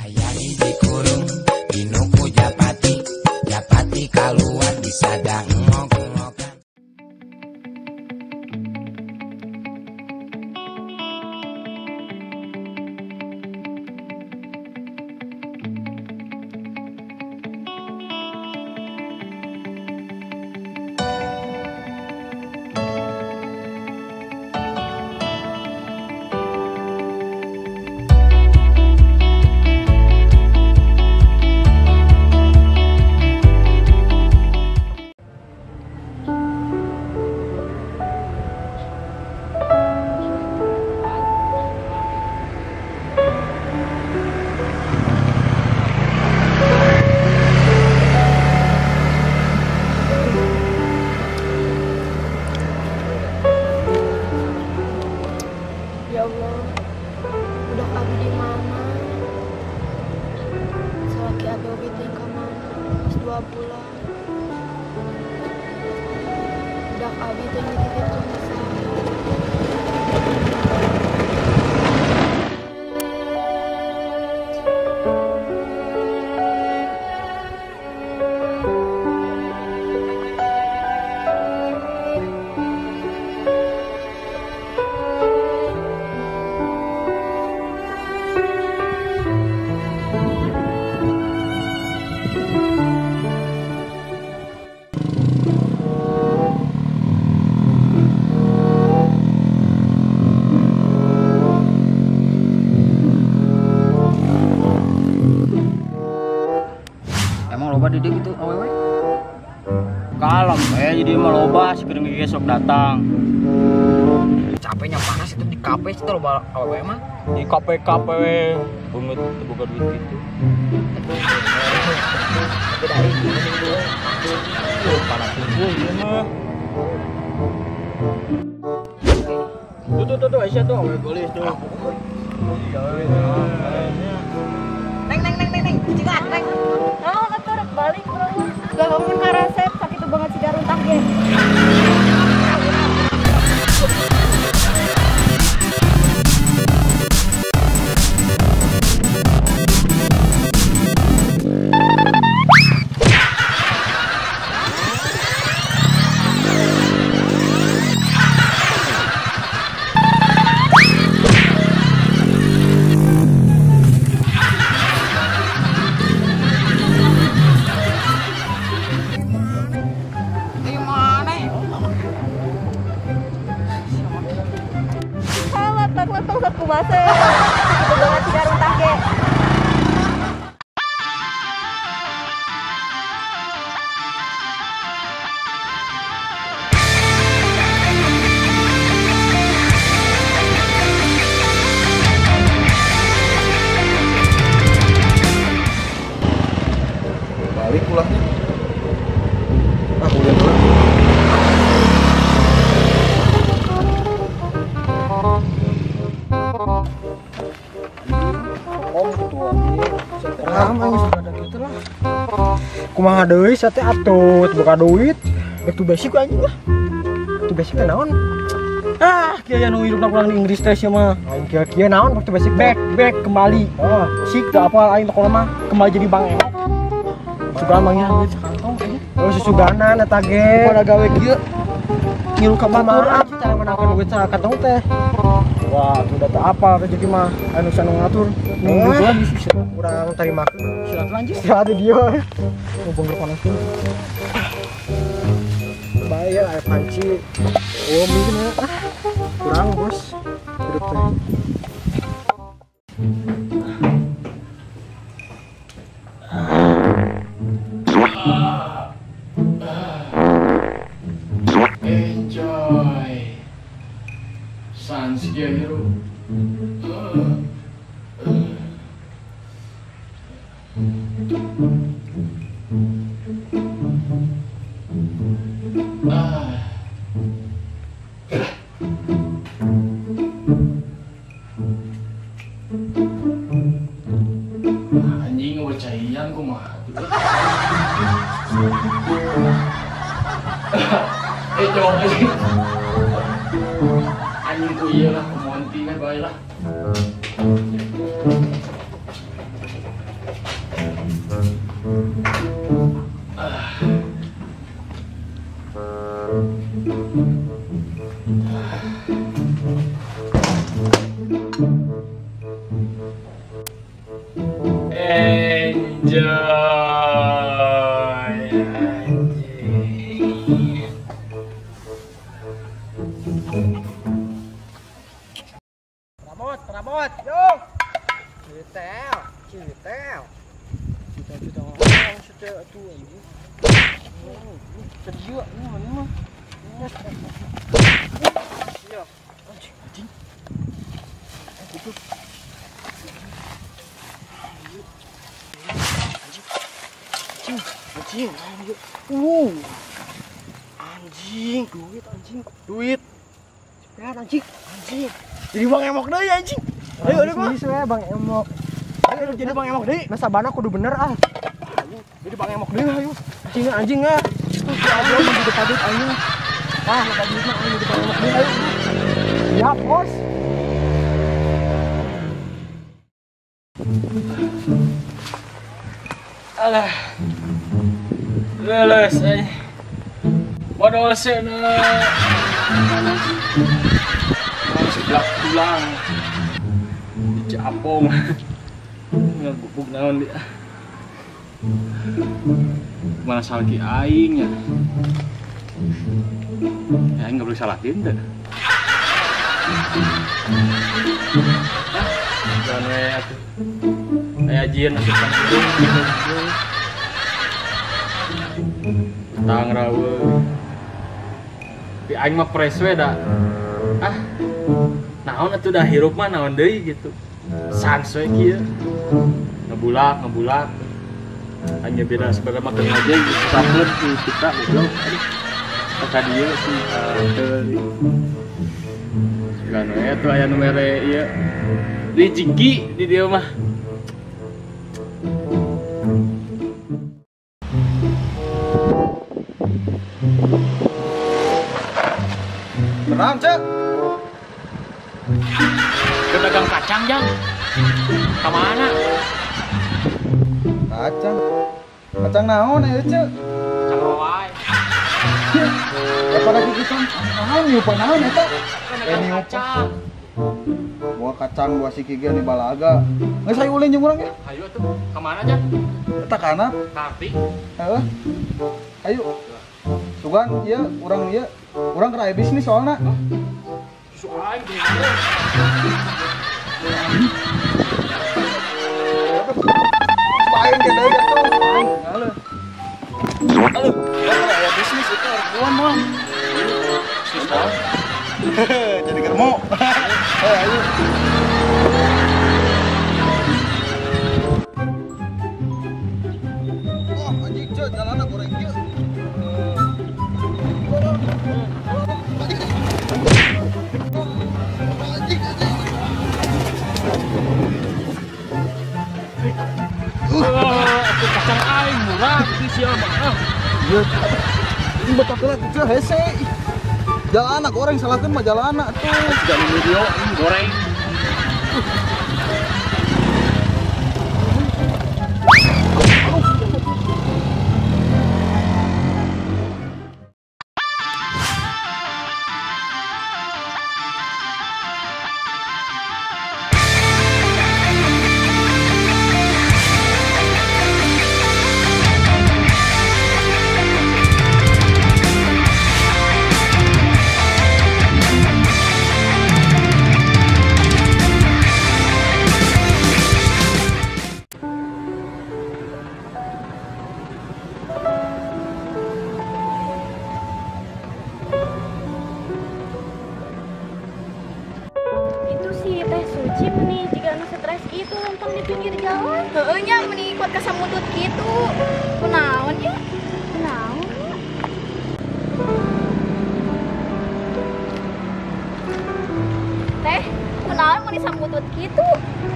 Aya hiji kurung dinuku japati, japati kaluar disadang ngok-ngokan. Ya Allah, udah abi di mana? Salaki abi oge teh ka mana? Geus 2 bulan. Udah abi teh nitipkeun ka saha. Emang loba di gitu awewe? Kalem jadi mah loba sekedeng ge sok datang. Capeknya panas itu di kafe itu loba awewe mah. Di kafe-kafe we beungeut teu boga duit gitu. Tapi dari mending dulu. Panas unggul ieu mah. Tuh tuh tuh tuh Aisyah tuh awewe geulis tuh. Neng neng neng neng neng, cigat neng. Naon atuh rek balik urang mah. Gak bangun ka resep sakitu banget siga runtah ge. Tong sok kumaha sakitu banget siga runtah ge. Balik pulangnya. Ah, udah pulang. Kumaha deui sia teh atuh teu boga duit. Back to basic anjing lah. Back to basic teh naon? Ah, kieu anu hirupna kurang di Inggris teh sia mah. Aing kieu-kieu naon back to basic back back kembali. Oh, sik teu apa aing teh mah kembali jadi Bang Enok. Sugan manggih duit sakantong anjing. Oh, susuganan eta ge. Pada gawe kieu ngilu ka batur anjing cara menangkeun duit sakantong teh. Wah, tuh udah teu apal rezeki mah anu sanu ngatur. Nunggu lagi sih kurang terimakeun. Silakan lanjut. Istirahat di dieu. Mumpung panas tuh. Bayar air panci. Oh, mungkin ya. Kurang, Bos. Hidup teh. Enjoy. Sans kieu hirup. Anjing ngecaian kumaha tuh. Cowok anjing. Anjing ku ieu lah, ku monti kan bae lah. Enjoy. Ramot, ramot, yo. Citel, citel. Citel, citel atuh anjing. Serius ini mana mah? Iya. Anjing, anjing. Anjing, anjing, anjing. Anjing, duit anjing, duit. Cepet anjing, anjing. Jadi Bang Emok deui anjing. Ayo ayo Bang. Bisa Bang Emok. Ayo jadi Bang Emok deui. Nasabana kudu bener ah. Jadi Bang Emok deui ayo. Anjing anjing ah. Si Abro mah di padut anjing. Ah, padut mah anjing di Bang Emok deui ayo. Siap, bos. Alah. Leles euy. Modal seuna. Seblak tulang. Dicapong. Ngagupuk naon dia. Mana salki aing ya. Ya aing enggak boleh salahin teh. Jangan we atuh. Aya jieun asup kana hidung. Tang rawe. Di aing mah fresh we da. Ah. Naon atuh dah hirup mah naon deui gitu. Sans we kieu. Ngebulak, ngebulak. Hanya beda sebagai makan aja gitu sampel di kita goblok. Aduh. Ka dieu sih teu. Sugan we atuh aya nu mere ieu. Rezeki di dieu mah. Tenang, Cek. Ke dagang kacang, Jang. Ka mana? Kacang. Kacang naon ya, Cek? Kacang roai. Apa lagi kacang? Naon nyupa naon eta? Kacang. Buah kacang buah siki ge di balaga. Geus hayu ulin jeung urang ya. Hayu atuh. Ka mana, Jang? Eta kana. Karti. Heeh. Ayo. Sugan ieu urang ieu. Urang keur aya bisnis soalna. Susu aing geuning. Aing ge deui atuh. Halo. Halo. Urang aya bisnis itu harus mah. Bisnis naon? Jadi germo. Ayo. Oh, anjing ceu jalanna goreng kieu. Atuh kacang aing murah di sia mah. Ieu. Ini batak heula ceu hese. Jalanna goreng salahkeun mah jalanna atuh. Siga nu video anjing goreng. Suci meni jika anu stres gitu lempang di pinggir jalan. Heeh nya meni kuat kasamutut gitu. Kunaon ya? Kunaon ya? Teh, kunaon meni samutut gitu?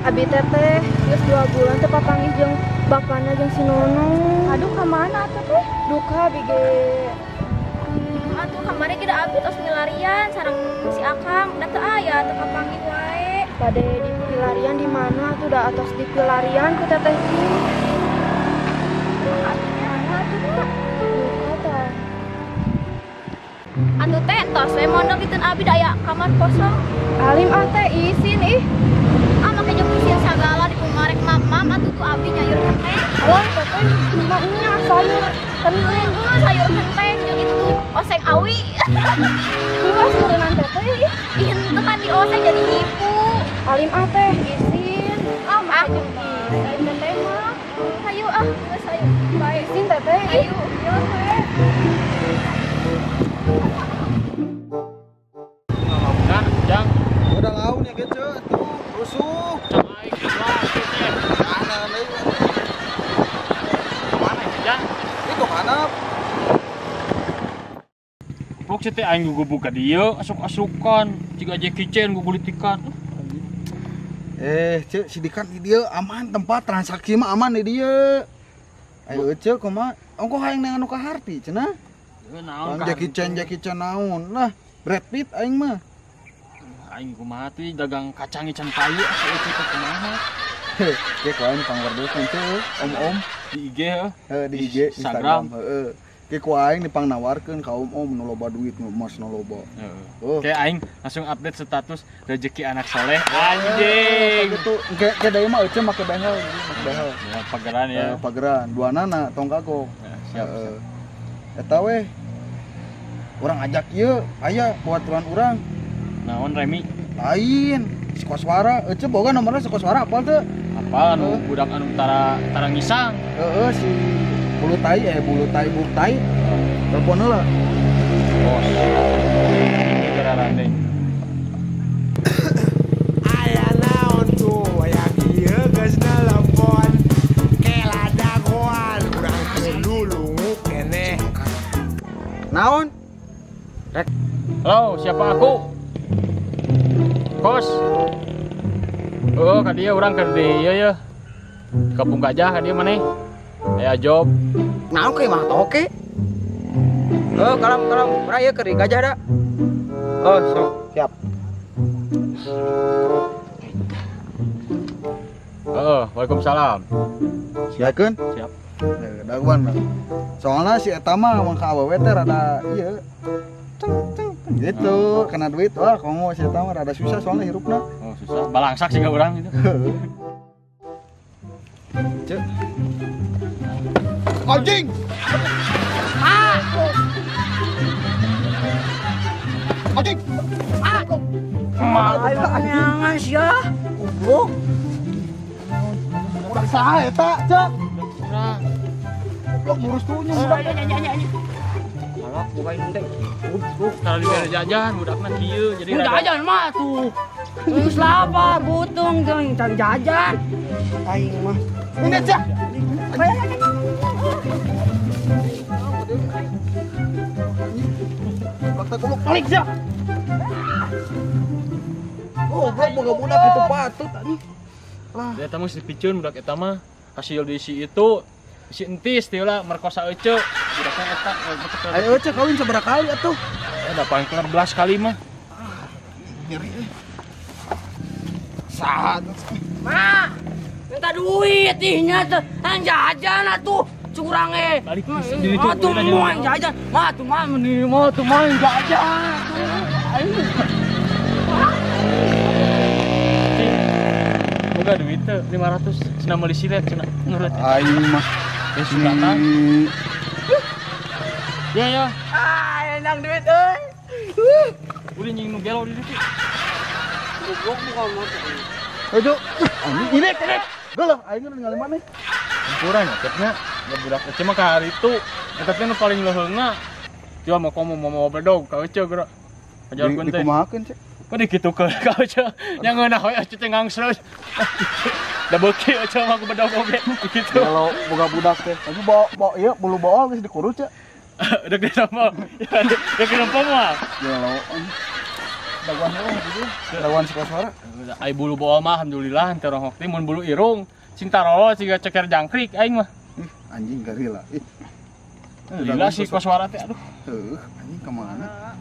Abi teteh geus 2 bulan teh papanggih jeung bapana jeung si Nono. Aduh ka mana atuh teh? Duka abi ge. Atuh kamari ge da abi tos milarian sareng si Akang, da teu aya teu kapanggih wae. Bade di pilarian di mana tuh dah atas di pilarian ku teteh. Mana atuh Mak? Duka tah. Atuh teh tos we mondok diteun abi da aya kamar kosong. Alim ah teh isin ih. Ah make jeung isin sagala dikumarek mam-mam atuh ku abi nyayur kenteng. Alah teteh emaknya sayur kenteng, sayur kenteng jeung itu oseng awi. Luas meureunnan teteh ih. Ih henteu kan dioseng jadi nipu. Alim ah teh isin. Ah make jeung isin teteh mah. Hayu ah geus hayu. Bae isin teteh. Hayu, yo teh. Nah, Jang. Udah laun ya gitu tuh rusuh. Aing teh. Mana deui? Mana Jang? Itu mana? Goblok sih teh aing gugubug ka dieu asuk-asukan, jiga Jackie Chan gugulitikan. Cek sidikan di dieu aman tempat transaksi mah aman di dieu. Ayo cek kumaha? Ongko hayang neangan nu kaharti cenah. Naon Jackie Chan naon? Lah, Brad Pitt aing mah. Aing kumaha tuh dagang kacang ican payu atuh cek kumaha. Heh, ge ku aing pangwardosan ceu, om-om di IG heuh. Heuh di IG Instagram heuh. Ge ku aing dipangnawarkeun ka om-om nu loba duit nu emas nu loba. Heeh. Kayak aing langsung update status rezeki anak soleh. Anjing. Gitu. Ge ge deui mah euceun make behel, make behel. Ya pageran ya. Pageran, duanana tong kagok. Siap. Eta weh. Urang ajak ieu, aya baturan urang. Naon Remi? Lain, si Koswara, euceun boga nomorna si Koswara apal teu? Apal anu budak anu tara ngisang. Heeh, si bulu tai bulu tai. Telepon heula. Bos. Gararandeng. Aya naon tuh aya kieu geus nelpon. Kela dagoan urang teu lulungu keneh. Naon? Rek. Halo, siapa aku? Kos. Oh, ka dieu urang keur di ieu ya. Kampung Gajah ka dieu maneh. Aya job. Naon ke mah toke? Oh, kalem urang ieu keur di Gajah da. Oh, sok siap. Heeh, waalaikumsalam. Siapkeun? Siap. Daguan. Soalna si eta mah mun ka awewe teh rada ieu. Gitu, kena duit wah komo si eta mah rada susah soalnya hirupna. Oh, susah. Balangsak sih urang gitu. Cek. Anjing. Ah. Anjing. Ah. Jangan sia. Goblok. Udah saha eta, Cek? Goblok ngurus tuh nya budak. Alah, bukain teh. Kalau diberi jajan budakna kieu jadi rada. Jajan mah tuh. Geus lapar butung jeung can jajan. Aing mah. Ini Cek. Goblok goblok balik sia. Goblok boga budak itu patut anjing. Lah, eta mah dipicun budak eta mah hasil diisi itu si entis teh lah merkosa ece budakna eta. Ayo ece kawin sabaraha kali atuh? Da paling kelar belas kali mah. Nyeri euy. Saha Ma, minta duit ih nya teh jajan atuh curang eh. Atuh mau jajan. Ma tuh mah meni mau tuh mah jajan. Boga duit teh 500 cenah meuli silet cenah nurut. Aing mah geus datang. Ya ya. Ah, enak duit euy. Udah nying nu gelo di ditu. Goblok buka motor. Ayo, anjing ini ini. Geuleuh aing ningali maneh. Kurang ya cepnya. Ya budak ece mah ka hari itu. Eta teh nu paling leuheungna. Dia mau komo mau bedog ka ece geura. Ajarkeun teh. Dikumahakeun cek. Kok dikitukeun ka ece. Nya ngeunah we ece teh ngangsreus. Da beuki ece mah ku bedog oge kitu. Kalau boga budak teh, tapi bawa bawa ieu bulu bool geus dikurus cek. Dek ditempo. Dek ditempo mah. Gelo. Daguan heula gitu. Daguan si Koswara. Ai bulu bool mah alhamdulillah henteu rohok teh mun bulu irung cinta rolo siga ceker jangkrik aing mah. Ih, anjing garila. Ih. Lila si Koswara teh aduh. Heuh, anjing ka mana?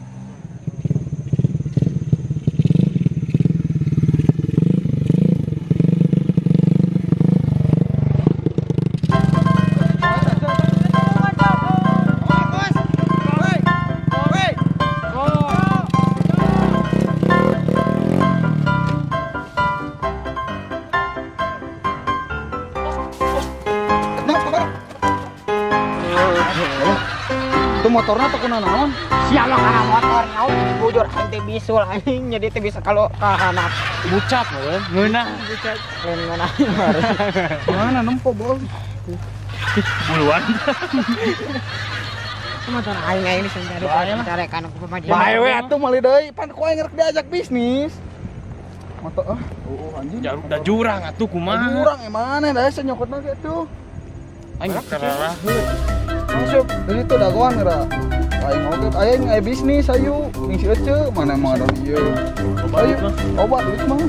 Itu motorna teh kuna naon? Sia mah kana motor nyaut bujur aing teh bisul anjing jadi teh bisa kalau ka handap. Bucat meureun. Ngeunah bucat. Lain ngeunah. Mana nempo bol? Buluan. Motor aing aing dicari kan ku pamajikan. Bae we atuh meuli deui pan ku aing rek diajak bisnis. Motor ah, anjing. Da jurang atuh kumaha? Jurang emang da asa nyokotna ge tuh. Aing kararaheut. Masuk dari itu dagoan geura. Aing oge aing aya bisnis ayu ning si Ece mana mah ada ieu. Ayo, obat duit mah.